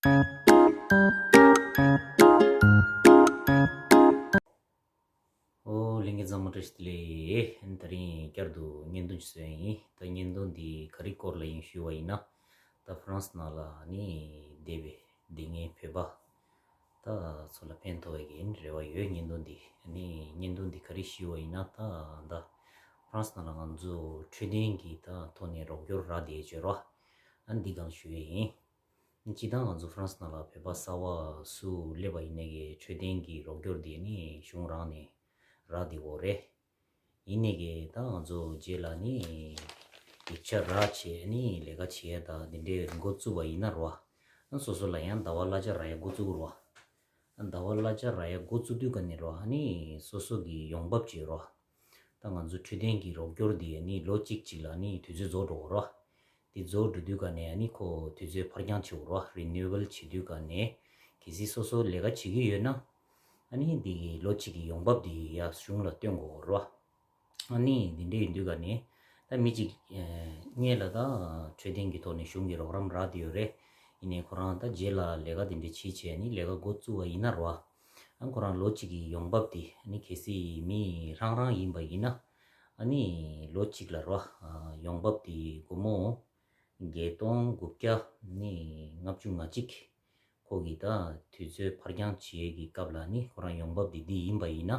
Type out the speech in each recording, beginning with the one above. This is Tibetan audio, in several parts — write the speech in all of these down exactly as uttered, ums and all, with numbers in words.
ཨོ་ལྷན་རྒྱས་ཚང་མ་བཀྲ་ཤིས་བདེ་ལེགས། ད་རིང་བསྐྱར་དུ་བརྙན་ཐུང་ཞིག་བཟོས་ཡིན། ད་བརྙན་ཐུང་འདི་ག་རེ་སྐོར་ལ་ཡིན་ཞུས་པ་ཡིན་ན། ད་ཧྥ་རན་སི་ནང་ལ་ནི་བསྡད་པའི་སྡོད་མཁན་བོད་པ་ད་ཚོ་ལ་ཕན་ཐོགས་ཡག་གི་རེ་བ་ཡོད། བརྙན་ཐུང་འདི་ནི་བརྙན་ཐུང་འདི་ག་རེ་ཞུས་པ་ཡིན་ན། ད་ད་ཧྥ་རན་སི་ནང་ལ་ང་ཚོ་འཕྲོད་བསྟེན་གྱི་ད་ཐོག་ནས་རོགས་སྐྱོར་རག་བསྡད་ཡོད་ར། ཨ་འདི་སྒང་ཞུ་ཡས་ཡིན། སྤྱིར་བཏང་ང་ཚོ་ཧྥ་རན་སི་ནང་ལ་བོད་པ་གསར་པ་སུ་སླེབས་པ་ཡིན་ནའི་གི་འཕྲོད་བསྟེན་གྱི་རོགས་སྐྱོར་དེ་ནི་གཞུང་རང་ནས་རག་བསྡད་ཡོད་རེད། ཡིན་ནའི་གི་ད་ང་ཚོ་རྗེས་ལ་ནི་ཡིག་ཆ་རག་བྱས་ནི་ལས་ཀ་བྱེད་ཡ་ད་དེ་འདྲའི་འགོ་བཙུགས་པ་ཡིན་ན་ར། ཨ་སོ་སོ་ལ་ཡང་ཟླ་བ་གླ་ཆ་རག་ཡ་འགོ་བཙུགས་ར། ཨ་ཟླ་བ་གླ་ཆ་རག་ཡ་འགོ་བཙུགས་དུས་ག་ནས་ར། ཨ་ནི་སོ་སོ་གི་ཡོང་འབབ་བྱེད་ར། ད་ང་ཚོ་འཕྲོད་བསྟེན་གྱི་རོགས་སྐྱོར་འདི་ནི་ལོ་གཅིག་གཅིག་ལ་ནི་དུས་ཚོད་རྫོགས་འགྲོ་གི་རེད། དེ་རྫོགས་འགྲོ་དུས་ག་ནས་ནི་ཁོ་དུས་ཚོད་ཕར་འགྱངས་བྱེད་དགོས་རེད། རི་ནིའུ་ཝལ་བྱེད་དུས་ག་ནས་གལ་སྲིད་སོ་སོ་ལས་ཀ་བྱེད་ཀྱི་ཡོད་ན། ཨ་ནི་འདི་གི་ལོ་གཅིག་གི་ཡོང་འབབ་འདི་ཡ་གཞུང་ལ་སྟོན་དགོས་རེད། ཨ་ནི་འདི་འདྲ་ཡིན་དུས་ག་ནས་ད་མི་གཅིག་ཨེ་སྔོན་ལ་ད་འཕྲོད་བསྟེན་གྱི་ཐོག་ནས་གཞུང་གི་རོགས་རམ་རག་བསྡད་ཡོད་རེད། ཡིན་ནའི་ཁོ་རང་ད་རྗེས་ལ་ལས་ཀ་འདི་འདྲ་བྱེད་བྱས་ནི་ལས་ཀ་འགོ་བཙུགས་པ་ཡིན་ན་ར། ཨ་ཁོ་རང་ལོ་གཅིག་གི་ཡོང་འབབ་དེ་ཨ་ནི་གལ་སྲིད་མི་ལྷང་རང་ཡིན་པ་ཡིན་ན། ཨ་ནི་ལོ་གཅིག་ལ་ར་ཨ་ཡོང་འབབ་དེ་སྒོར་མོ་བརྒྱད་སྟོང་དགུ་བརྒྱ་ནི་ལྔ་བཅུ་ང་གཅིག་ཁོ་གི་ད་དུས་ཚོད་ཕར་འགྱངས་བྱེད་ཀྱི་སྐབས་ལ་ནི་ཁོ་རང་ཡོང་འབབ་དེ་འདི་ཡིན་པ་ཡིན་ན།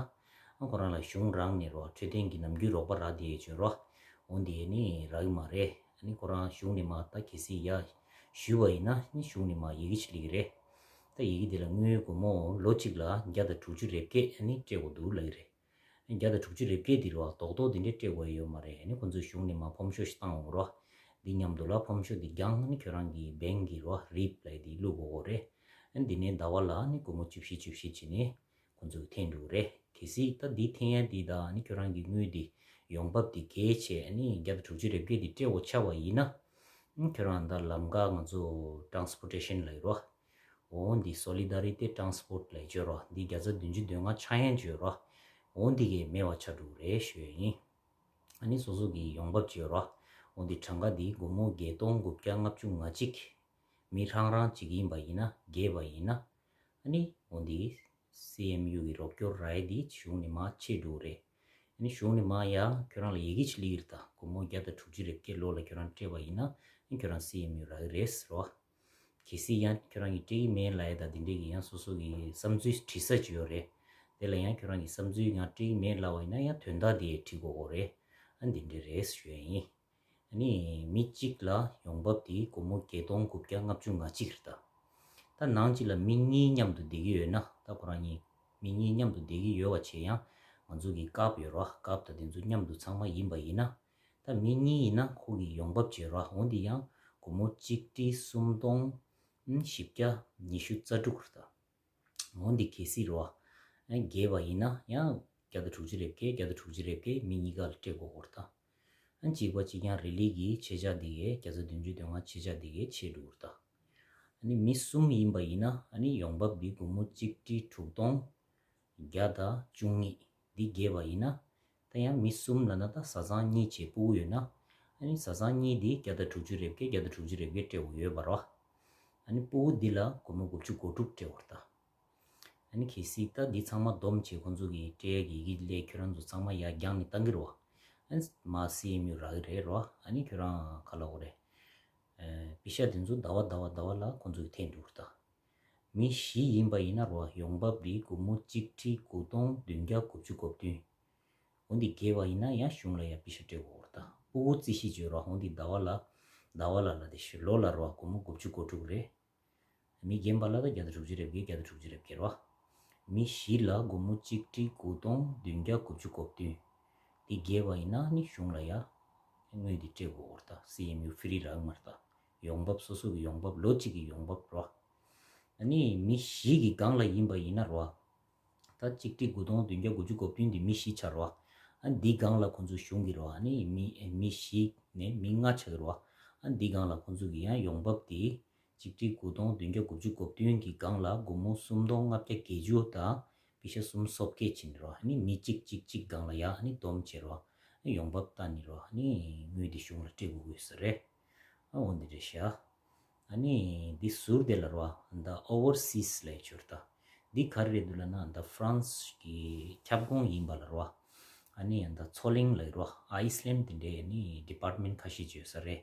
ཨ་ཁོ་རང་ལ་གཞུང་རང་ནས་ར་འཕྲོད་བསྟེན་གྱི་ནམ་རྒྱུན་རོགས་པ་རག་བསྡད་ཡོད་ཅོ་ར། འོ་འདི་ནི་རག་གི་མ་རེད། ཨ་ནི་ཁོ་རང་གཞུང་ནས་མ་ད་གལ་སྲིད་ཡ་ཞུས་པ་ཡིན་ན་ནི་གཞུང་ནས་མ་ཡི་གེ་ཅིག་སླེབས་ཀྱི་རེད། ད་ཡི་གེ་དེ་ལ་དངུལ་སྒོར་མོ་ལོ་གཅིག་ལ་བརྒྱ་དང་དྲུག་ཅུ་རེ་བརྒྱད་ཨ་ནི་སྤྲད་དགོས་འདུག་ལབ་ཀྱི་རེད། བརྒྱ་དང་དྲུག་ཅུ་རེ་བརྒྱད་འདི་རོ་རྡོག་རྡོག་འདི་འདྲས་སྤྲད་དགོས་ཡོད་མ་རེད། ཨ་ནི་ཁོང་ཚོས་གཞུང་ནས་མ་ཕོམ་ཤོ་ཞིག་བཏང་འོང་རོ། འདི་མཉམ་དུ་ལ་ཕོམ་ཤོ་འདི་རྒྱང་ནི་ཁྱོད་རང་གི་བེང་གི་རོ་རིབ་ལ་འདི་བླུག་དགོས་རེད། ཨ་ནི་འདི་ནས་ཟླ་བ་ལ་ནི་སྒོར་མོ་བཅུ་བཞི་བཅུ་བཞི་བྱས་ནས་ཁོང་ཚོས་འཐེན་འགྲོ་གི་རེད། གལ་སྲིད་ད་འདི་འཐེན་ཡ་འདི་དང་ནི་ཁྱོད་རང་གི་དངུལ་འདི་ཡོང་འབབ་འདི་གལ་ཆེ་ཨ་ནི་བརྒྱ་དང་དྲུག་ཅུ་རེ་བརྒྱད་འདི་སྤྲད་དགོས་ཆགས་པ་ཡིན་ན། ཨ་ནི་ཁྱོད་རང་ད་ལམ་ཁ་ང་ཚོ་ཊ་རན་སི་པོ་ཊེ་ཤན་ལ་ཡོད་རོ། འོ་འདི་སོ་ལི་དཱ་རི་ཏེ་ཊ་རན་སི་པོར་ཊི་ལ་བརྗོད་རོགས། འདི་བརྒྱ་ཆ་བདུན་ཅུ་དོན་ལྔ་ཆག་ཡན་བརྗོད་རོགས། འོ་འདི་གས་མེད་པ་ཆགས་འགྲོ་གི་རེད་ཞུ་ཡ་ཡིན། ཨ་ནི་སོ་སོ་གི་ཡོང་འབབ་བརྗོད་རོགས། འོ་འདི་གྲངས་ཀ་འདི་སྒོར་མོ་བརྒྱད་སྟོང་དགུ་བརྒྱ་ལྔ་བཅུ་ང་གཅིག་མི་རང་རང་གཅིག་ཡིན་པ་ཡིན་ན་རྒས་པ་ཡིན་ན། ཨ་ནི་འོ་འདི་སི་ཨེམ་ཡུ་གི་རོགས་སྐྱོར་ར་ཡ་འདི་གཞུང་ནས་མར་ཆད་འགྲོ་གི་རེད། ཨ་ནི་གཞུང་ནས་མར་ཡ་ཁྱོད་རང་ལ་ཡི་གེ་ཅིག་སླེབས་ཀྱི་རེད། ད་སྒོར་མོ་བརྒྱ་དང་དྲུག་ཅུ་རེ་བརྒྱད་ལོ་ལ་ཁྱོད་རང་སྤྲད་པ་ཡིན་ན་ཨ་ནི་ཁྱོད་རང་སི་ཨེམ་ཡུ་རག་གི་རེད་ཟེར་བ། གལ་སྲིད་ཡང་ཁྱོད་རང་གིས་སྤྲད་ཀྱི་མེད་ལབ་ཡ་ད་དེ་འདྲས་ཀྱི་ཡང་སོ་སོ་གི་བསམ་ཚུལ་དྲི་ས་ཅིག་ཡོད་རེད། དེ་ལ་ཡང་ཁྱོད་རང་གི་བསམ་ཚུལ་ཡང་སྤྲད་ཀྱི་མེད་ལབ་པ་ཡིན་ན་ཡང་དོན་དག་དེ་དྲི་དགོས་ཀྱི་རེད། ཨ་འདི་འདྲས་རེད་ཞུ་ཡ་ཡིན། ཨ་ནི་མི་གཅིག་ལ་ཡོང་འབབ་དེ་སྒོར་མོ་བརྒྱད་སྟོང་དགུ་བརྒྱ་ལྔ་བཅུ་ང་གཅིག་རེད་ད། ད་ནང་གཅིག་ལ་མི་གཉིས་མཉམ་དུ་བསྡད་ཀྱི་ཡོད་ན་ད་ཁོ་རང་གཉིས་མི་གཉིས་མཉམ་དུ་བསྡད་ཀྱི་ཡོད་པ་བྱས་ཡང་ང་ཚོ་གི་ཀབ་ཡོད་རོ། ཀབ་ད་དེ་ཚོ་མཉམ་དུ་ཚང་མ་ཡིན་པ་ཡིན་ན། ད་མི་གཉིས་ཡིན་ན་ཁོ་གི་ཡོང་འབབ་བྱེད་རོགས། འོ་འདི་ཡང་སྒོར་མོ་གཅིག་ཁྲི་སུམ་སྟོང་བཞི་བརྒྱ་ཉི་ཤུ་རྩ་དྲུག་རེད་ད། འོ་འདི་གལ་སྲིད་རོགས། རྒས་པ་ཡིན་ན་ཡང་བརྒྱ་དང་དྲུག་ཅུ་རེ་བརྒྱད་བརྒྱ་དང་དྲུག་ཅུ་རེ་བརྒྱད་མི་གཉིས་ཀ་ལ་སྤྲད་དགོས་ཀྱི་རེད་ད། གཅིག་པ་གཅིག་རྐྱང་རི་ལི་གི་ཆེ་ཆ་འདི་གས་བརྒྱ་ཆ་བདུན་ཅུ་དོན་ལྔ་ཆེ་ཆ་འདི་གས་ཆད་འགྲོ་གི་རེད་ད། ཨ་ནི་མི་གསུམ་ཡིན་པ་ཡིན་ན་ཨ་ནི་ཡོང་འབབ་འདི་སྒོར་མོ་གཅིག་ཁྲི་དྲུག་སྟོང་བརྒྱ་དང་བཅུ་གཉིས། འདི་རྒས་པ་ཡིན་ན། ད་ཡང་མི་གསུམ་ལབ་ན་ད་བཟའ་ཚང་གཉིས་བྱས་སྤུ་གུ་ཡོད་ན། ཨ་ནི་བཟའ་ཚང་གཉིས་འདི་བརྒྱ་དང་དྲུག་ཅུ་རེ་བརྒྱད་བརྒྱ་དང་དྲུག་ཅུ་རེ་བརྒྱད་སྤྲད་དགོས་ཡོད་པ་རོ། ཨ་ནི་སྤུ་གུ་འདི་ལ་སྒོར་མོ་དགུ་བཅུ་གོ་དྲུག་སྤྲད་དགོས་རེད་ད། ཨ་ནི་གལ་སྲིད་ད་འདི་ཚང་མ་བསྡོམས་བྱས་ཁོང་ཚོ་གི་སྤྲད་ཡ་གི་ཡི་གེ་སླེབས་ཁྱོད་རང་ཚོ་ཚང་མ་ཡར་རྒྱང་ནས་བཏང་གི་རེད་བ། ཨ་ནི་མར་སི་ཨེམ་ཡུ་རག་གི་རེད་རོ། ཨ་ནི་ཁྱོད་རང་ག་ལབ་དགོས་རེད། ཨེ་པི་ཤ་དེ་ཚོ་ཟླ་བ་ཟླ་བ་ཟླ་བ་ལ་ཁོང་ཚོ་གི་འཐེན་འགྲོ་གི་རེད་ད། མི་བཞི་ཡིན་པ་ཡིན་ན་རོ་ཡོང་འབབ་རེད་སྒོར་མོ་གཅིག་ཁྲི་དགུ་སྟོང་བདུན་བརྒྱ་དགུ་བཅུ་གོ་བདུན། འོ་འདི་རྒས་པ་ཡིན་ན་ཡང་གཞུང་ལ་ཡང་པི་ཤ་སྤྲད་དགོས་རེད་ད། སྤུ་གུ་རྩིས་གཞི་བརྗོད་རོགས། འོ་འདི་ཟླ་བ་ལ། ཟླ་བ་ལ་ལ་དེ་ཞུ་ལོ་ལ་རོ་སྒོར་མོ་དགུ་བཅུ་གོ་དྲུག་རེད། མི་རྒན་པ་ལ་ད་བརྒྱ་དང་དྲུག་ཅུ་རེ་བརྒྱད་བརྒྱ་དང་དྲུག་ཅུ་རེ་བརྒྱད་རོ། མི་བཞི་ལ་སྒོར་མོ་གཅིག་ཁྲི་དགུ་སྟོང་བདུན་བརྒྱ་དགུ་བཅུ་གོ་བདུན། འདི་རྒས་པ་ཡིན་ན་ནི་གཞུང་ལ་ཡང་དངུལ་འདི་སྤྲད་དགོས་རེད་ད། སི་ཨེམ་ཡུ་ཧྥི་རི་རག་མ་རེད་ད། ཡོང་འབབ་སོ་སོ་གི་ཡོང་འབབ་ལོ་གཅིག་གི་ཡོང་འབབ་རོ། ཨ་ནི་མི་བཞི་གི་སྒང་ལ་ཡིན་པ་ཡིན་ན་རོ། ད་གཅིག་ཁྲི་དགུ་སྟོང་བདུན་བརྒྱ་དགུ་བཅུ་གོ་བདུན་འདི་མི་བཞི་ཆགས་རོ། ཨ་འདི་སྒང་ལ་ཁོང་ཚོ་གཞུང་གི་རོ། ཨ་ནི་མི་མི་བཞི་ནས་མི་ལྔ་ཆགས་ཀྱི་རོ། ཨ་འདི་སྒང་ལ་ཁོང་ཚོ་གི་ཡང་ཡོང་འབབ་དེ་གཅིག་ཁྲི་དགུ་སྟོང་བདུན་བརྒྱ་དགུ་བཅུ་གོ་བདུན་གི་སྒང་ལ་སྒོར་མོ་སུམ་སྟོང་ལྔ་བརྒྱ་བརྒྱད་ཅུ་དང་པི་ཤ་སུམ་སོ་བརྒྱད་ཕྱིན་རོ། ཨ་ནི་མི་གཅིག་གཅིག་གཅིག་སྒང་ལ་ཡ་ཨ་ནི་བསྡོམས་བྱས་རོ། ཨ་ཡོང་འབབ་ལྟ་ནི་རོ། ཨ་ནི་དངུལ་འདི་གཞུང་ལ་སྤྲད་དགོས་དགོས་ས་རེད། ཨ་འོ་འདི་རེད་ཤག་ཨ་ནི་འདི་ཟུར་དེ་ལ་རོ་ཨ་འདི་ཨོ་ཝར་སིས་ལབ་ཡ་ཅིག་ཡོད་རེད་ད། འདི་ག་རེ་རེད་འདུག་ལབ་ན་འདི་ཧྥ་རན་སི་གི་ཁྱབ་ཁོངས་ཡིན་པ་ལ་རོ་ཨ། ཨ་ནི་འདི་མཚོ་གླིང་ལབ་ཡ་རོ་ཨ། ཨའི་སི་ལན་དེ་འདྲའི་ཨ་ནི་ཌི་པར་ཊི་མེན་ཊི་ཁ་ཤས་ཅིག་ཡོད་ས་རེད།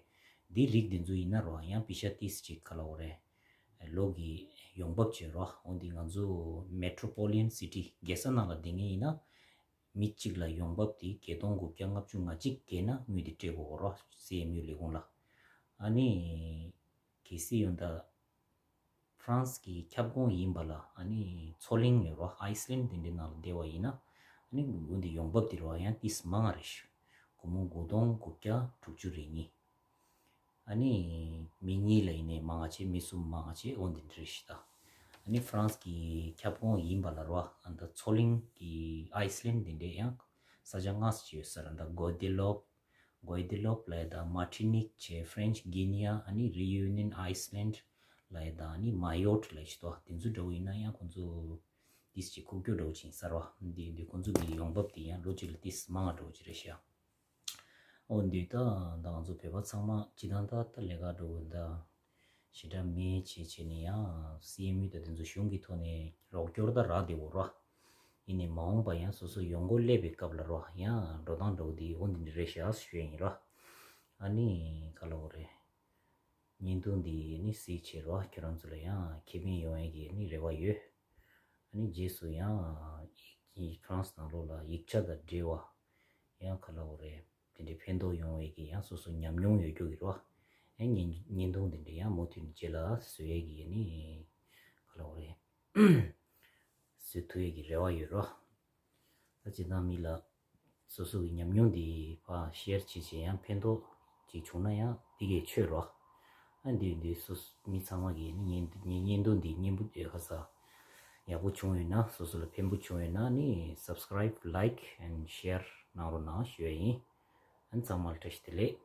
འདི་རིགས་འདི་ཚོ་ཡིན་ན་རོ་ཨ་ཡང་པེ་ཤ་ཏིས་ཅིག་ག་ལབ་དགོས་རེད། ལོ་གི་ཡོང་འབབ་ཅིག་རོ་ཨ། འོ་འདི་ང་ཚོ་མེ་ཊྲོ་པོ་ལི་ཡན་སི་ཊི་རྒྱལ་ས་ནང་ལ་བསྡད་མཁན་ཡིན་ན། མི་གཅིག་ལ་ཡོང་འབབ་དེ་བརྒྱད་སྟོང་དགུ་བརྒྱ་ལྔ་བཅུ་ང་གཅིག་བརྒལ་ན་དངུལ་དེ་སྤྲད་དགོས་རོ། སི་ཨེམ་ཡུ་ལས་ཁུངས་ལ། ཨ་ནི་གལ་སྲིད་ཡོང་ད་ཧྥ་རན་སི་གི་ཁྱབ་ཁོངས་ཡིན་པ་ལ་ཨ་ནི་མཚོ་གླིང་ལབ་ཡ་རོ་ཨ། ཨའི་སི་ལན་དེ་འདྲའི་ནང་ལ་བསྡད་པ་ཡིན་ན་ཨ་ནི་འོ་འདི་ཡོང་འབབ་དེ་རོ་ཨ་ཡང་ཏིས་མང་ང་རེད་ཤག་སྒོར་མོ་དགུ་སྟོང་དགུ་བརྒྱ་དྲུག་ཅུ་རེ་གཉིས། ཨ་ནི་མི་གཉིས་ལ་ཡིན་ནའི་མང་ང་བྱས། མི་གསུམ་མང་ང་བྱས། འོ་འདི་འདྲ་རེད་ཤག་ད། ཨ་ནི་ཧྥ་རན་སི་གི་ཁྱབ་ཁོངས་ཡིན་པ་ལ་རོ་ཨ། ཨ་ད་མཚོ་གླིང་གི་ཨའི་སི་ལན་དེ་འདྲའི་ཡང་ས་ཆ་ལྔ་ཙམ་ཅིག་ཡོད་ས་རེད། ཨ་ད་གོ་དེ་ལོབ་གོ་དེ་ལོབ་ལབ་ཡ་ད། མར་ཊི་ནིག་བྱས། ཧྥ་རན་སི་གྷི་ནི་ཡ། ཨ་ནི་རེ་ཡུ་ནི་ཡན་ཨའི་སི་ལན་ལབ་ཡ་ད། ཨ་ནི་མ་ཡོཊ་ལབ་ཡ་ཅིག་འདུག་དེ་ཚོ་འདྲ་བོ་ཡིན་ན་ཡང་ཁོང་ཚོ་ཏིས་ཅིག་ཁུག་ཀྱོག་འདྲ་བོ་ཅིག་ཡིན་ས་རེད་པ། འདི་འདི་ཁོང་ཚོ་གི་ཡོང་འབབ་དེ་ཡང་ལོ་གཅིག་ལ་ཏིས་མང་ང་འདྲ་བོ་ཅིག་རེད་ཤག་འོ་འདི་ད་ད་ང་ཚོ་བོད་པ་ཚང་མ་སྤྱིར་བཏང་ད་ད་ལས་ཀ་འགྲོ་འོ་ད་ཞེ་དྲག་མེད་བྱས་བྱས་ནས་ཡང་སི་ཨེམ་ཡུ་ད་དེ་ཚོ་གཞུང་གི་ཐོག་ནས་རོགས་སྐྱོར་ད་རག་བསྡད་ཡོད་རེད་པ། ཡིན་ནའི་མ་འོངས་པ་ཡང་སོ་སོ་ཡོང་སྒོ་སླེབས་པའི་སྐབས་ལ་རོ་ཡང་འགྲོ་སྟངས་འདྲ་བོ་འདི་འོ་འདི་འདྲ་རེད་ཤག་ཞུ་ཡ་ཡིན་རོ། ཨ་ནི་ག་ལབ་དགོས་རེད། བརྙན་ཐུང་འདི་ནི་གཟིགས་བྱས་རོ་ཁྱེད་རང་ཚོ་ལ་ཡང་ཁེ་ཕན་ཡོང་ཡས་ཀྱི་ནི་རེ་བ་ཡོད། ཨ་ནི་རྗེས་སུ་ཡང་ཡིག་ཧྥ་རན་སི་ནང་ལོགས་ལ་ཡིག་ཆ་དང་འབྲེལ་བ་ཡང་ག་ལབ་དགོས་རེད། དེ་འདྲའི་ཕན་ཐོགས་ཡོང་བའི་གི་ཡང་སོ་སོ་ཉམས་མྱོང་ཡོད་རྒྱུ་གི་རོ། ཡང་བརྙན་བརྙན་ཐུང་དེ་འདྲ་ཡང་མུ་མཐུད་ནས་རྗེས་ལ་བཟོ་ཡས་ཀྱི་ནི་ག་ལབ་དགོས་རེད། བཟོ་ཐུབ་ཡས་ཀྱི་རེ་བ་ཡོད་རོ། ད་སྤྱིར་བཏང་མི་ལ་སོ་སོ་གི་ཉམས་མྱོང་འདི་ཕར་ཤེར་བྱེད་བྱེད་ཡང་ཕན་ཐོགས་ཅིག་བྱུང་ན་ཡང་འདི་གས་ཆོད་རོ། ཨ་འདི་འདི་སོ་མི་ཚང་མ་གིས་ནི་བརྙན་བརྙན་བརྙན་ཐུང་འདི་སྙན་པོ་ཡོད་ཁ་ས་ཡག་པོ་བྱུང་ཡོད་ན་སོ་སོ་ལ་ཕན་པོ་བྱུང་ཡོད་ན་ནི་subscribe, like and share གནང་རོགས་གནང་ཞུ་ཡ་ཡིན། ཨ་ཚང་མ་ལ་བཀྲ་ཤིས་བདེ་ལེགས།